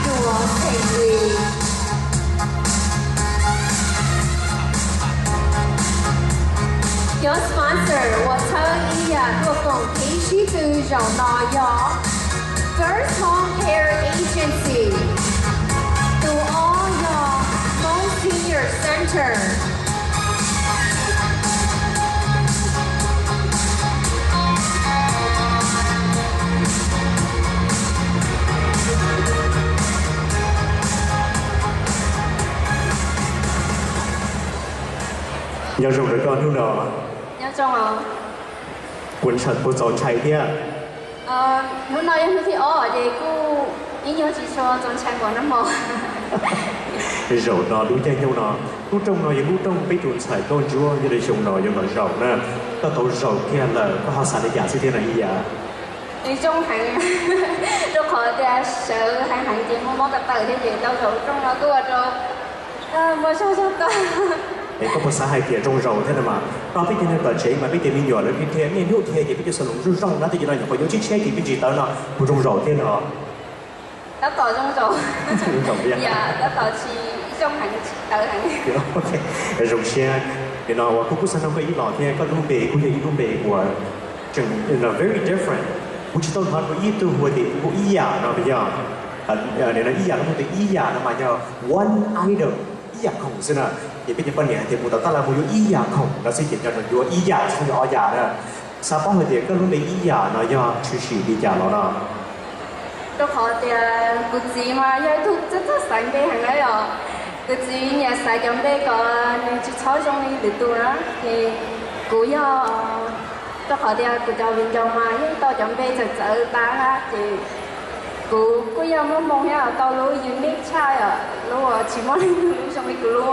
Tuam Theem Lis. Cov sponsor uas txhawb ib yam tuaj koom ib sib tw zaum no yog First Home Care Agency, tus ob yog Hmong Senior Center. Nyob zoo rau koj hnub no. Nyob zoo os. Puas ntshai, puas txaus ntshai thiab? Hnub no yog hnub thib ob ces kuj ib nyuag tsis tshua txaus ntshai npaum no mog. Zaum no lub caij nyoog no, lub rooj no yog lub rooj peb tus ntxhais Nkauj Ntsuab yog li xyoo no yuav los zaum na. Koj tau zaum kiag lawm koj ho xav li cas xwb thiab no Ib Yam? Zoo heev, rau qhov tias sawv heev heev ces muaj mob tawm tawm thiab ces tau zaum lub rooj no kuj ua rau muaj zog zog tag. Es koj puas xav hais tias zoo zaum thiab no mas, koj peb cov neeg tom tsev mas peb cov me nyuam lawv dhia niaj hnub dhia ces peb cov xov loos zoo zoo na, tej cov no nyuam qhuav yuav tshiab tshiab ces peb tsis tawv no, puas zoo zaum thiab no? Tab tom zoo zaum. Zoo zaum thiab. Tab tom tsis zoo heev, tsis tawv heev. Zoo siab. Nim no uas kuv kuj xav nug koj ib los thiab, koj lub npe kuj yog ib lub npe uas tseem very different. Kuv tsis tau hnov dua ib tug hu tias hu ib yam no yog, nim no ib yam no hu tias ib yam no mas yog one item, ib yam khoom xwb na. Ces peb cov poj niam hais tias mus tom tab laj mus yuav ib yam khoom no xwb ces nco ntsoov yuav ib yam xwb, ob yam na. Xav paub hais tias koj lub npe Ib Yam no yog tshwm sim li cas los no? Rau qhov tias kuv txiv mas yog ib tug txawj txawj xaiv npe heev na yom. Kuv txiv nyiam xaiv cov npe kom nws tsis txhob zoo li lwm tus na. Ces kuv yog, rau qhov tias kuv cov viv ncaus mas yeej tau cov npe txawv txawv tas na, ces kuv kuj yog muaj hmoo thiab tau lub unique tshaj, lub uas tsis muaj leej twg lub zoo li kuv lub.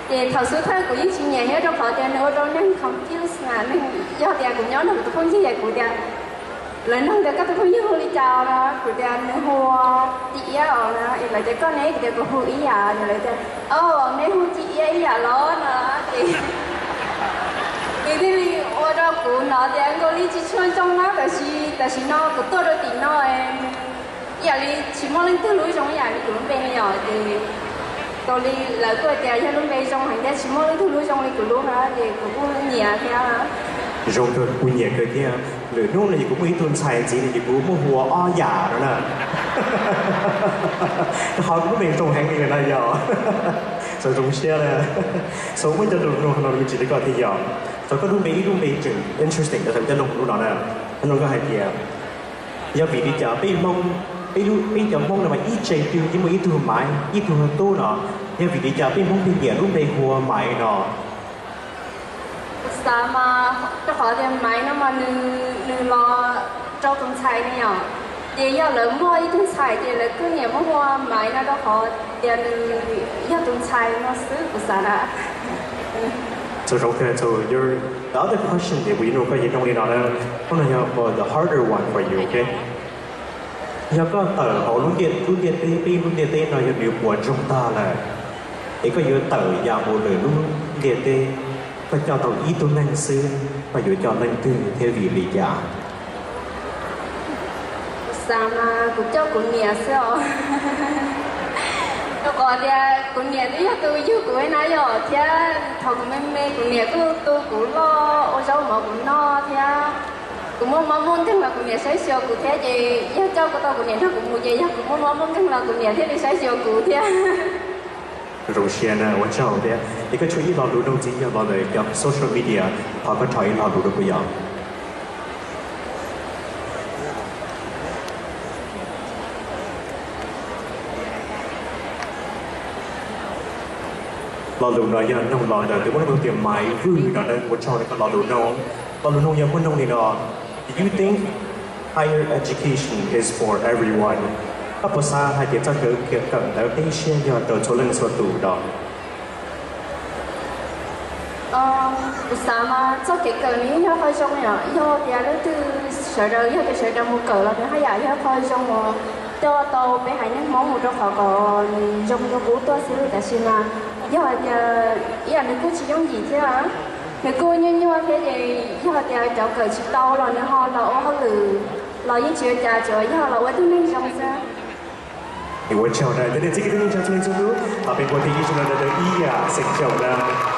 Ces thaum xub thawj kuv yeej tsis nyiam thiab rau qhov tias nws ua rau neeg confuse na, neeg, yog tias kuv nyob nrog kuv tus phooj ywg es kuv tias, lawv nug tias koj tus phooj ywg hu li cas no, kuv tias nws hu Ci Iab os na, es lawv tias koj ne, kuv tias kuv hu Ib Yam, lawv tias, o, nej hu Ci Iab Ib Yam los no. Ces nws thiaj li ua rau kuv hnov tias nkaus li tsis tshua zoo na, tab sis tam sim no kuv tuaj rau tim no ib yam li tsis muaj leej twg lub zoo ib yam li kuv lub npe ne yom, ces nkaus li lawv kuj hais tias yog lub npe zoo heev thiab tsis muaj leej twg lub zoo li kuv lub na, ces kuv kuj nyiam thiab. Zoo kawg, kuv nyiam kawg thiab. Lwm hnub no ces kuv muaj ib tug ntxhais ntxiv no ces kuv muab hu ua Ob Yam no na. Rau qhov kuv lub npe zoo heev li na yog. Txawm zoo siab na. So muaj cov lus nug no me ntsis rau koj thiab yog, thaum koj lub npe ib lub npe tseem interesting rau cov nug lub no na. Nug koj hais tias yog vim li cas peb Hmoob, peb lub, peb cov Hmoob no mas ib tse twg yeej muaj ib tug Maiv ib tug Tub no, yog vim li cas peb Hmoob thiaj nyiam lub npe hu ua Maiv no? Kuv xav mas rau qhov tias Maiv no mas nws, nws los rau tus ntxhais ne yom, ces yog lawv muaj ib tug ntxhais ces lawv kuj nyiam muab hu ua Maiv no rau qhov tias nws yog tus ntxhais no xwb kuv xav na. So, okay, so your, the other question that we know koj yeej nug li no na, koj no yog for the harder one for you, okay? Yog koj tawm hauv lub ntiaj, lub ntiaj teb, peb lub ntiaj teb no yog nws puas ntsoog tag lawm, es koj yuav tawm yam mus lwm lub ntiaj teb, koj coj tau ib tug neeg xwb, koj yuav coj leej twg thiab vim li cas? Kuv xav mas kuv coj kuv niam xwb os. Rau qhov tias kuv niam twb yog tus yug kuv na yom, thiab thaum kuv me me kuv niam kuj tu kuv loj ua zaub mov kuv noj thiab. Kuv muaj mob muaj nkeeg los kuv niam saib xyuas kuv thiab, ces yog coj kuv tau kuv niam nrog kuv mus ces yog kuv muaj mob muaj nkeeg los kuv niam thiaj li saib xyuas kuv thiab. Zoo siab na, ua tsaug thiab. Es koj tshuav ib lo lus nug ntxiv yog los ntawm cov social media, thov koj rho ib lo lus rau kuv yom. Lo lus no yog nug los ntawm tus muaj lub npe tias Maiv Vwj no na, ua tsaug rau koj lo lus nug. Lo lus nug yog muaj nug li no: Do you think higher education is for everyone? Koj puas xav hais tias txoj kev kawm ntawv peb siab yog rau txhua leej txhua tus no? Kuv xav mas txoj kev kawm nws yeej yog qhov zoo yom, yog tias leej twg sawv daws, yog tias sawv daws mus kawm los nws haj yam yog qhov zoo uas coj tau peb haiv neeg Hmoob mus, rau qhov kom nws zoo dua qub tuaj xwb. Tab sis mas yog hais tias ib yam nws kuj tsis yooj yim thiab, nws kuj nyuaj nyuaj thiab, ces yog hais tias cov kawm tsis tau los nws ho los ua hauj lwm los yeej tsis ua cas, tsuas yog los ua ib tug neeg zoo xwb. Ua tsaug na, cov niam txiv kwv tij neej tsa txhua leej txhua tus, peb puav leej ib zaug no tau ib yam xeem xyaum na.